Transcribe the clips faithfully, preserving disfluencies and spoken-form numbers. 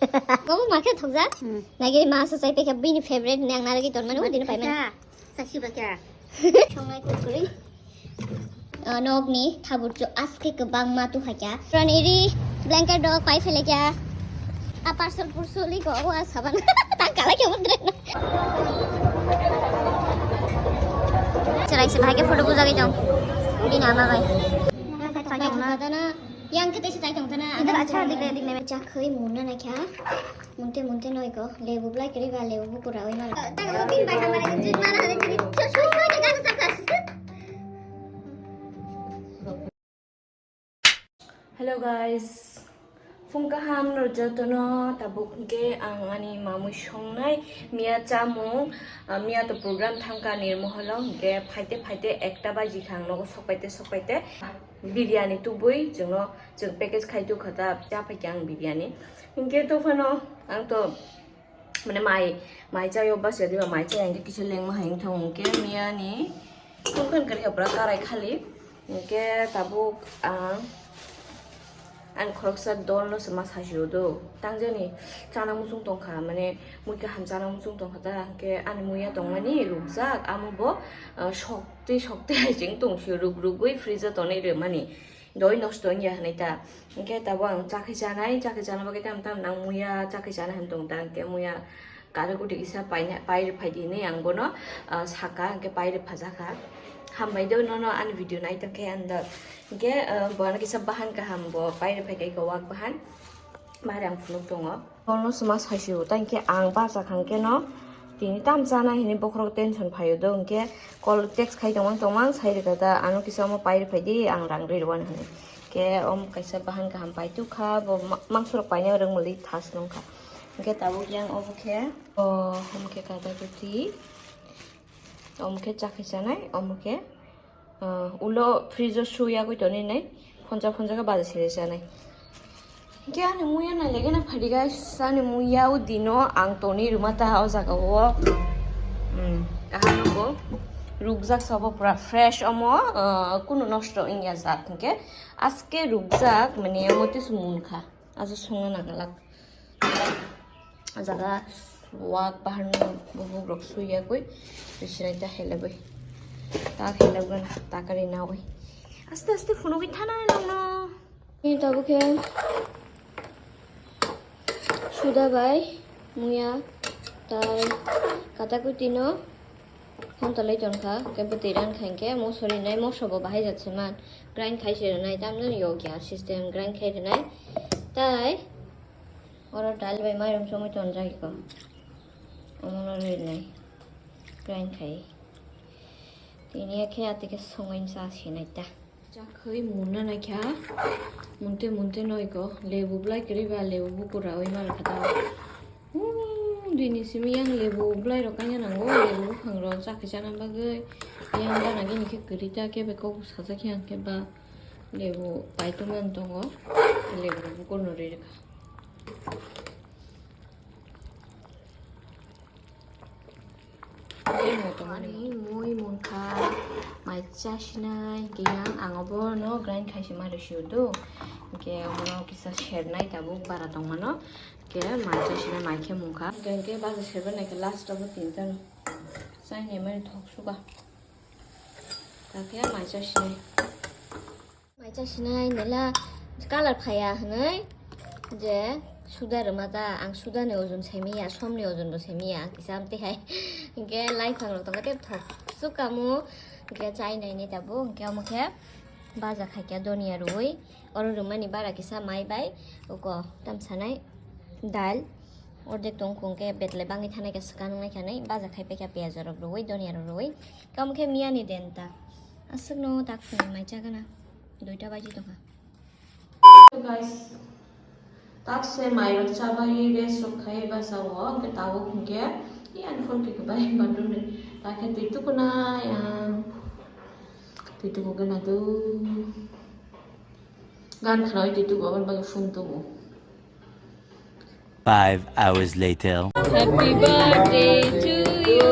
Obo ma khe thokjak? Hmm. Nagiri ma sa chai pekha bini favorite ni ang narwgwi tonmani, o dino paimani. Kha, sa siba kha. Songnai kurkuri. Ah, nokni thabur chu aske kwbangma tu hakya. Pran iri blanket rok pai phele kya. A parcel pursuli go, o a saban. Tang kala kya mudre. Cherai se bhai ke photo buja gai jong. Bini ama bai. Chai tong na. Yang kete se chai tong na. Idhar acha dikh raha hai, dikh raha hai. Cha khoi muna na kya? Munte munte noi ko. Lebu blai kri ba lebu buku ra oi mala. Tang mo bin bai hamara jin mana hare jin. Choi choi choi de gan sa kas. Hello guys, phung kaham no jotono. Tabuk hwnkhe ang ani mamui songnai miya chamung, ah, miya to program thangkha Nirmoholo, hwnkhe phaite phaite ekta baji kha ang nogo sokpaite sokpaite biryani tubui chwngno chwng package khai tukha ta cha phaikha ang biryani. Hwnkhe to phano ang to mane mai, mai chai o bwsajak diba, mai chai ang kisa lengma hai wngthang hwnkhe miya ni phone khe kwrwi kha pura karai khali. Hwnkhe tabuk ang ani khoroksa dol no se ma sasi o do, tangjani chana muchung tongkha, mane mui kaham chana muchung tongkha ta, hwnkhe ani muya tongmani rukjak, amo bo, ah, sokti sokti hai cheng tong si ruk rugwi fridge o tonwi rwmani. Doi nosto wngya hwnwi ta. Hwnkhe tabuk ang chakhe chanai, chakhe chana bagwi tam tam nang muya chakhe chana hwn tong ta, hwnkhe muya kari kuti kisa paina, pai rwphai di hinwi ang bono, ah, saka, hwnkhe pai rwphajakha. Hambai do nono ani video nai tongkhe ang do. Hwnkhe, ah, bo ano kisa bahan kaham bo pai rwphai kha wak bahan. Bahari ang phunuk tongo. Bono suma saisio, tei hwnkhe ang bachakha hwnkhe no tini tam chana hinwi bokhorok tension phaio do, hwnkhe call text khai tongmang tongmang sai rwkha ta, ano kisa omo pai rwphai di, ang rang rwi rwano hinwi. Hwnkhe omo kaisa bahan kaham pai tukha, bo ma-, mangsorok paina rwngmali thas nungkha. Hwnkhe tabuk yang obo khe, o, omo khe kada kuti, omo khe chakhe chanai, omo khe Ah, ulo fridge o su yagwi tonwi nai, phonsa phonsa khe baja sere chanai. Hwnkhe ani muya nai lege na phadi guys, ani muya o dino ang tonwi rwma ta o jaga o. Hmm, kaham no bo rukjak sabo pura fresh omo, ah, kunu nosto wngya jat hwnkhe aske rukjak mane omo tei se munkha, aso songna nanglak. O jaga wak bahan no bubuk rok sui yagwi rwchwnai ta helebwi. Ta helebgwn ta kari nawi. Aste aste phunugwi thanai nokno. Ni tabuk khe suda bai muya tai kata kuti no. Hon talai tongkha, hwnkhe bwtwi ran kha hwnkhe mosori nai, moso bo bahai jat se man. Grind khai se rwnai, tamno yokya system grind khai rwnai. Tai oro dal bai mairum chomwi tonjak iko. Omono rwnai. Grind khai. Tini khe atike songwi cha sinai ta. Chakhwi mungna naikha, munte munte noiko, lebu blai kwrwi ba lebu bukur rawi manakha ta. Uuu, dini simi yang lebu blai rok kaina nango, lebu buphang rok chakhe chana bagwi. Yang gana gini khe kwrwi ta, khe bai kok sajak yang khe ba lebu paitwmani tongo, lebu bukur no ri rwkha. Ani mui mungkha, mai chasinai, hwnkhe yang ang obo no grind khai se ma rwsio do. Hwnkhe omono kisa sernai tabuk bara tongmano. Hwnkhe mai chasinai mai khe mungkha. Hwnkhe baja serba naikhe last obo tinta no. Chainai mani thok suka. Takhe mai chasinai. Mai chasinai nela colour phaiya hwnwi je suda rwma ta, ang suda ni ojon saimiya, som ni ojon bo saimiya, kisa amtwi hai. Hwnkhe laiphang rok tongkha tei thok suk kamu, hwnkhe chai nai nai tabuk, hwnkhe omo khe baja khaikha donia rwui, oro rwmani bara kisa mai bai, uko tam sanai dal, ordek tongkha hwnkhe betle bangwi thanai khe swkang nai kha nai, baja khai paikha piyaj rok rwui, donia rok rwui, omo khe miya ni den ta. Aswkno tak phunui mai chagana, duita baji tongkha. Guys, tak se mai rok chabai rest rok khai basa o, hwnkhe tabuk hwnkhe, i ani phone khe bai bathroom ni, ta khe twi tukunai ang, twi tukugana do, gan khnaui twi tuku, aboni bagwi phone tubu. Five hours later. Happy birthday to you.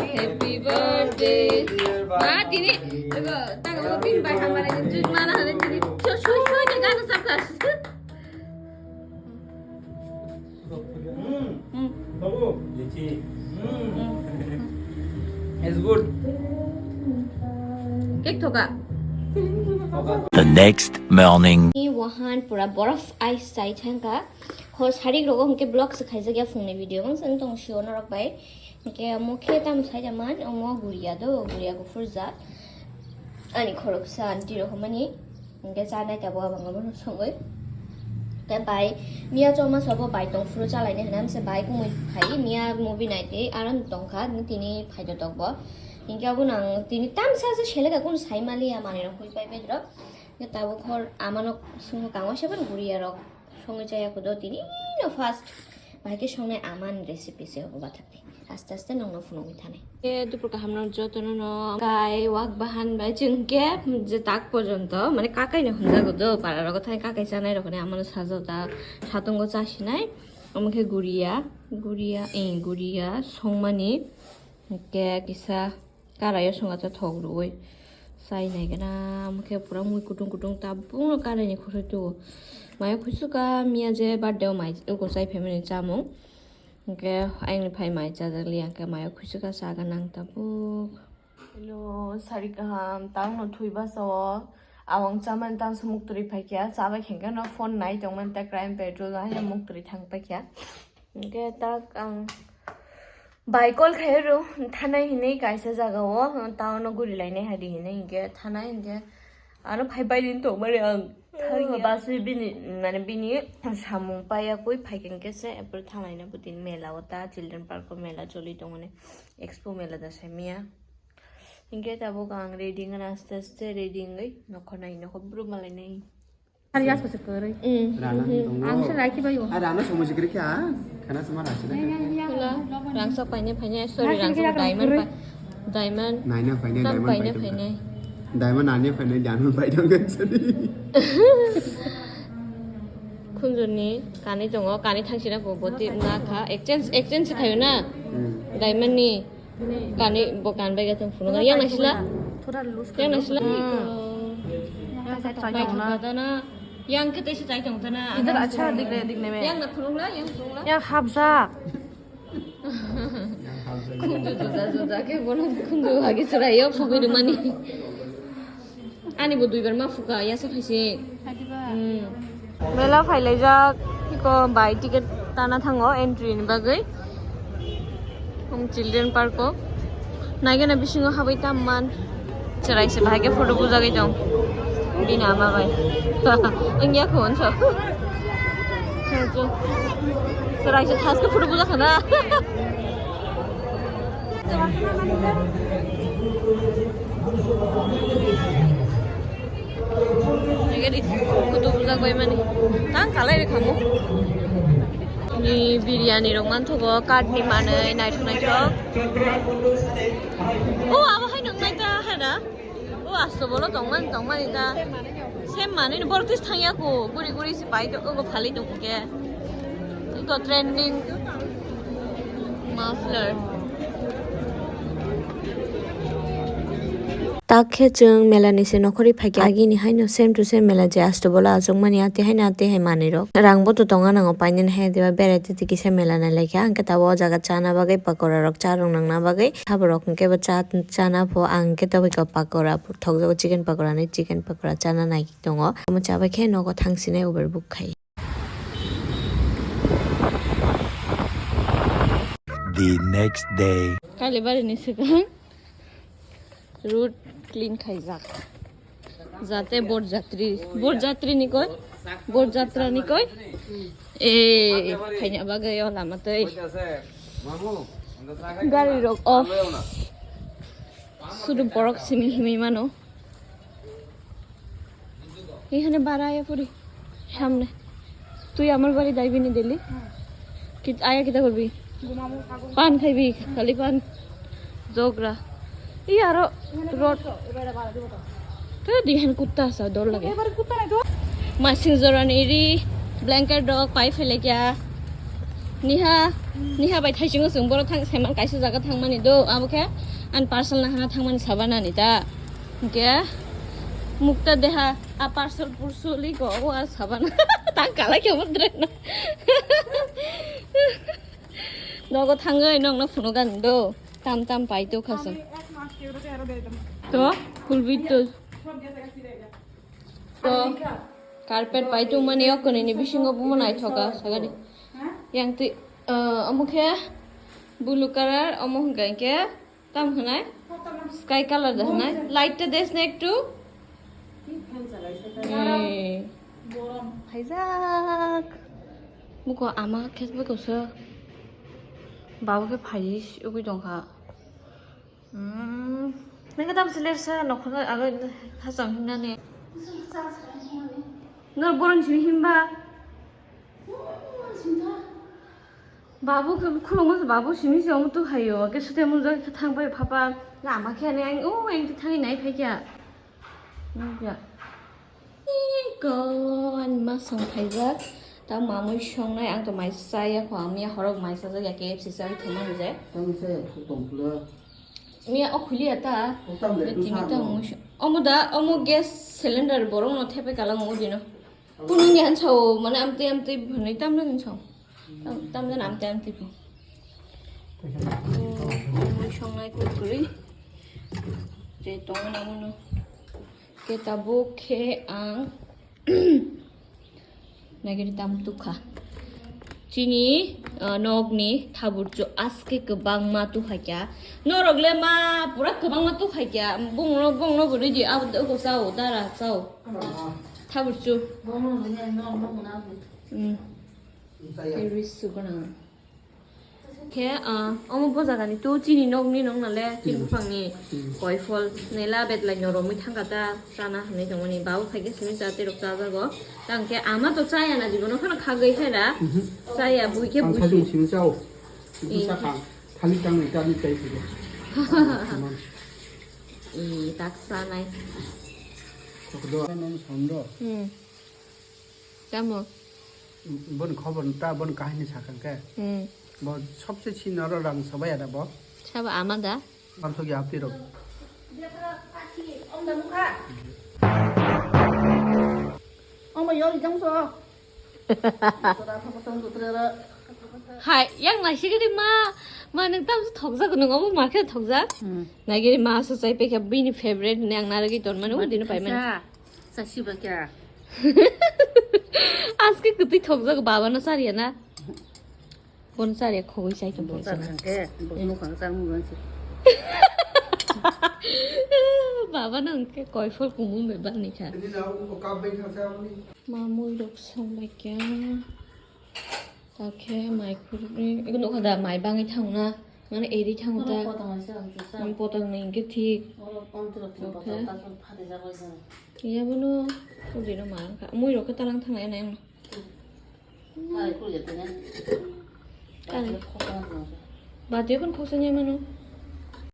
Happy birthday. Ma, tini, ego, tago, bin bai hamara, jun mana hale, tini, choi, choi, choi, de gana sabka. Thoka. The next morning. Ni wahan pura borof ice chai thangka. Hor sarik rogo hwnkhe vlog se khaijak ya phungni video. Ang sang tong sio norok bai. Hwnkhe omo khe tamo sai da man, omo guria do, guria kuphur jat. Ani khoroksa aunty rok mani. Hwnkhe chanai tabuk abang abono songwi. Hwnkhe bai miya choma sobo bai tong phuru chalaini hwnam se bai kumui phai. Miya movie naitwi aram tongkha, tini phaido tokbo. Hingke abono ang tini tamsa se seleka kunu sai maliya manui rok hui pai bedrok. Hingke tabuk hor amano sungo kangma se phano guriya rok songwi chaya kudo tini no first. Bahai ke songnai amani recipe se obo bathakti. Aste aste nongno phunugwi thanai. E dupur kaham no jotono no kai wak bahan bai chwng ke je tak porjonto mane kakai no hunjago do para rogo thai kakai chanai rok ni amano sajota satungo chasinai. Omo khe guriya, guriya, eh, guriya songmani. Hingke kisa karaio swnga ta thok rwui chai nai gana, omo khe pura mui kutung kutung tabukno karaini khosoi tuo. Mayo khuisuka miya je birthday o mai uko chai phaimani chamung. Hingke ayangni phai mai chajak liya hingke mayo khuisuka chaga nang tabuk. Hello, sari kaham, tangno thui basa o. Awang chamani tangso muk turi phaikya, chabai khengke no phone nai tongmani ta crime petrol no haino muk turi thang paikya. Hingke tak ang bai call khai rw thanai hinwi kaisa jaga o, town o guri lainai hadi hinwi hingke thanai hingke aro phai bai din tongmani ang. Thangya. Basi bini, mane bini samung paiya koi phai khe hingke se April thanai na butini mela o ta children park o mela choli tongmani expo mela da saimia. Hingke tabuk ang ready wngna aste aste ready wngwi nokho nai nokho brum malai nai. Hari as bwswk kwrwi. Mm. Rana, mm-hmm. Ang se raikhi bai o. Ai, rana somoi sikri kha, khana suma rasi na. Kula, rangsak paine phaine, sorry, rangsak diamond pa-, diamond. Naina phaine, tam diamond paine pai tongkha. Diamond naina phaine, diamond pai tongkha, sorry. Khunjurni kani tongo, kani thangsina bo boti na kha, exchange, exchange khayo na. Mm. Diamond ni. Kani bo kan bai gatong phunukgo. Yang naisila? Yang naisila? Yang khe tei se chai tong tana. Idhar acha dikh rahe, dikhne mein. Yang na phunukla, yang phunukla. Yang habjak. Khunju juda juda khe bono khunju hagi chwrai yo phugwi rwmani. Ani bo duibar ma phuka, yasa phaisi. Hmm. Mela phailaijak, iko bai ticket tana thango entry ni bagwi. Um, children park o. Naigana bisingo habwi tamman. Chwrai se bahai khe photo bujagwi tong. Bini ama bai. Wngya kho hwnso. Chwrai se thaske photo bujakhana. Kutu bujak bai mani. Tang kalai rikhamu. Ni biryani rok manthogo, card ni manwi naithok naithok. O abo hai nung nai ta hai da. O asto bolo tongmani tongmani ta. Sem manwi ni borok tis thangya ko. Guri guri se pai to, ogo phali tong ke. Iko trending muffler. Tak khe chwng mela ni se nokhorwi phaikha. Agini haino same to same mela je asto bolo achukmani ati haino ati hai manwi rok. Rang bo to tongo nango painani hai diba berai twi twi kisa mela nai laikha. Hwnkhe tabuk o jaga chana bagwi pakora rok cha rwng nangna bagwi. Haborok hwnkhe bo cha chana pho ang hwnkhe tabuk pakora thokjago chicken pakora hinwi chicken pakora chana nai tongo. Omo chabai khe nogo thangsinai uber book khai. The next day. Kalibari ni swkang road clean khaijak. Jate bor jatri, bor jatri ni koi, bor jatra ni koi. Eh, khaina bagwi o lama tei. Gari rok off. Sudu borok simi himi mano. এখানে বাড়াইয়া পড়ি সামনে। তুই আমার বাড়ি যাইবি নি ডেলি? কি আয়া কিতা করবি? ঘুমাবো, খাবো। পান খাইবি, খালি পান। জগরা। এই আরো রড। তো দেখেন কুত্তা আছে, ডর লাগে। এবারে কুত্তা নাই তো। Masing jorani ri blanket rok pai phele kya. Niha, niha bai thaisingo chwng borok thang, saiman kaisa jaga thangmani do, abo khe an parcel nahana thangmani sabanani ta. Hingke mukta deha a parcel pursuli go o a sabana. Tang kala khe mudre na. Nogo thangoi nongno phunukani do. Tam tam pai to khasong. To? Khulbito. To carpet pai tongmani o kwnwini bisingo bumo naithoka sagadi. Yang twi, ah, omo khe blue color, omo hwnkha hinkhe tam hwnai sky color da hwnai. Light ta des na ektu. Ei. Phaijak. Muko ama khe bwkausa. Babo khe phaiwi ugwi tongkha. Hmm. Nang tam seler sa nokhorno alo hachang himnani. Nor borong simi himba. Babu khe khulungma babu simi se omo tu hayo. Ke sute mujak khe thang bai phapa. Lama khe ani ang o ang thangwi nai phai kya. Nukya. Iko, ani ma song phaijak. Ta mamui songnai, ang to mai chaya kho, ang miya horok mai chajak ya K F C chai thumani je. Tamo chaya kho tongphla. Miya o khuliya ta. O tam le tu sa tang no. Mush-, omo da, omo gas cylinder borok no thepai kalang o dino. Kunu ni han sao, mane amtwi amtwi bhwnwi tam no sao. Tam, tam jan amtwi amtwi pho. Mamui songnai kho kwrwi. Je tong na mono. Khe tabuk khe ang nagiri tam tukha. Chini, ah, nokni thaburchu aske kwbangma tukhaikya. Norok le ma pura kwbangma tukhaikya. Bongno, bongno bo ready abo de uko chao, dara chao. Thaburchu. Hmm. Khe risu gwnang. Khe, ah, omo bo jagani to chini nokni nong nale chini buphangni koifol nela betlai noromwi thangkha ta chana hinwi tongmani. Babo phaikhe simi cha terok chajago. Tangkhe ama to chaya na jibono phano khagwi khaira. Chaya buikhe buisi. Ang sajung simi chao. Simi sakha. Thalik tangwi tani chai sidi. I tak sanai. Kokdo. Nang sondo. Hmm. Tamo? Bon khobor ta bon kahini sakha khe. Hmm. Bo sobse chini oro rang sobai ada bo. Sabo ama da? Bamsok ya apti rok. Omo yori jang so. Hai, yang nasi gede ma, ma nang tam thokjak nang omo ma khe thokjak. Hmm. Nagiri ma so chai pekha bini favorite ne ang naragi ton mani o dino pai mani. Sa, sa siba kya. Aske kwtwi thokjak baba no chariya na. Bon chariya khogwi chai tong paisa na. Baba no hwnkhe koifol kumun bai bani kha. Mamui rok song bai kya. Takhe mai khurui, ego nukha da mai bangwi thangna. Mane eri thango ta. Potong ni hwnkhe thik. Iya bono, ujino ma wngkha. Mui rok khe talang thangna ena eno. Bati kon khoksa nyai mano.